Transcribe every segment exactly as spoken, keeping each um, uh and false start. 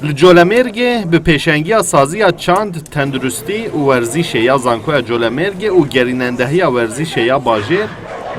Li Colemêrgê bi pêşengiya saziya çand, tenduristî û werzîşê ya Zankoya Colemêrgê û gerînendehiya werzîşê ya bajêr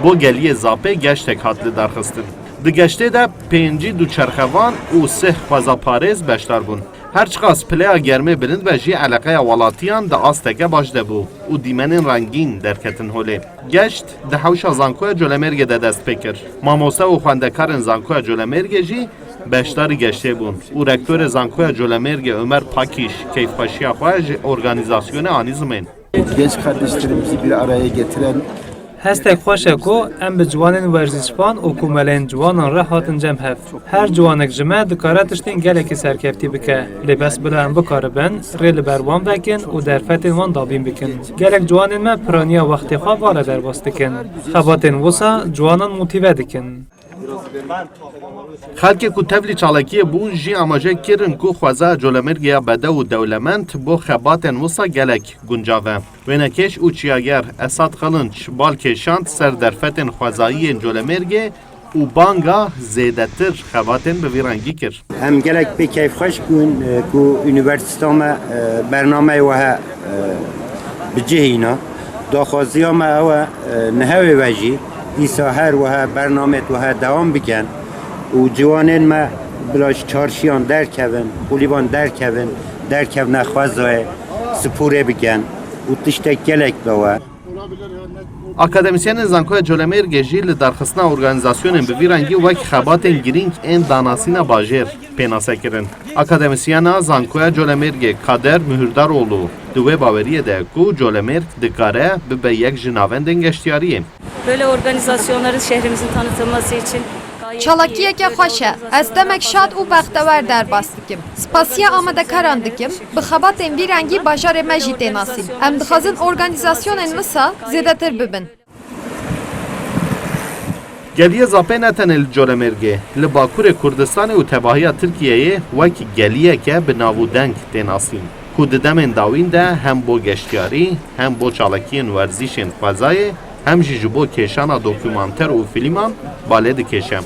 bo geliyê Zapê geştek hat lidarxistin. Di geştê de pêncî duçerxevan û sih xwezaparêz beşdar bûn. Her çiqas pileya germê bilind be jî eleqeya welatiyan di asteke baş de bû û dîmenên rengîn derketin holê. Geşt di hewşa Zankoya Colemêrgê de dest pê kir. Mamoste û xwendekarên Zankoya Colemêrgê jî beşdarî geştê bûn û rektorê Zankoya Colemêrgê Ömer Pakîş keyfxweşiya xwe ji organîzasyonê anî zimên. Genç kardeşlerimizi bir araya getiren Hestek xweş e ku em bi ciwanên werzîşvan û komeleyên ciwanan re hatin cem hev. Her ciwanek ji me dikare tiştên gelekî serkeftî bike. Lê bes bila em bikaribin rê li ber wan vekin û derfetên wan dabîn bikin. Gelek ciwanên me piraniya wextê xwe vare derbas dikin. Xebatên wisa ciwanan motîve dikin. Xelkê ku tevlî çalakiyê bûn jî amaje kirin ku xweza Colemêrgê ya bedew û dewlemend bo xebatên wisa gelek guncav e. Wênekêş û çiyager Esat Kılınç bal kêşand ser derfetên xwezayî yên Colemêrgê û banga zêdetir xebatên bi vî rengî kir. Em gelek pê keyfxweş bûn, e, ku unîversîta me, e, bernameyê wehe, e, bi cih îna. Daxwaziya me ew e, e, nihewê ve jî dîsa her wehe bernameyê wehe dewam bikin û ciwanên me bila ji çarşiyan derkevin, qulîvan derkevin, derkevne xwezayê, sporê bikin û tiştek gelek be we. Akademisyenên Zankoya Colemêrgê jî li darxistina organîzasyonên bi vî rengî wek xebatên girîng ên danasîna bajêr pênase kirin. Akademisyena Zankoya Colemêrgê Kader Mühürdaroğlu di wê baweriyê de ku Colemêrg dikare bibe yek ji navendên geştiyariyê. Böyle organizasyonların şehrimizin tanıtılması için gayet Çalakiyeke iyi, böyle xweş e. Ez demek şad û bextewer derbas dikim. Spasiya amadekaran dikim. Bi xebatên vî rengî bajarê me jî tê nasîn. Em dixwazin organîzasyonên wisa zêdetir bibin. Geliyê Zapê ne tenê li Colemêrgê, li Bakurê Kurdistanê û tevahiya Tirkiyeyê wek geliyeke bi nav û deng tê nasîn, ku di demên dawîn de hem bo geştiyarî, hem bo çalakiyên werzîşên xwezayê, hem jî ji bo kêşana dokûmanter û fîlman balê dikêşe.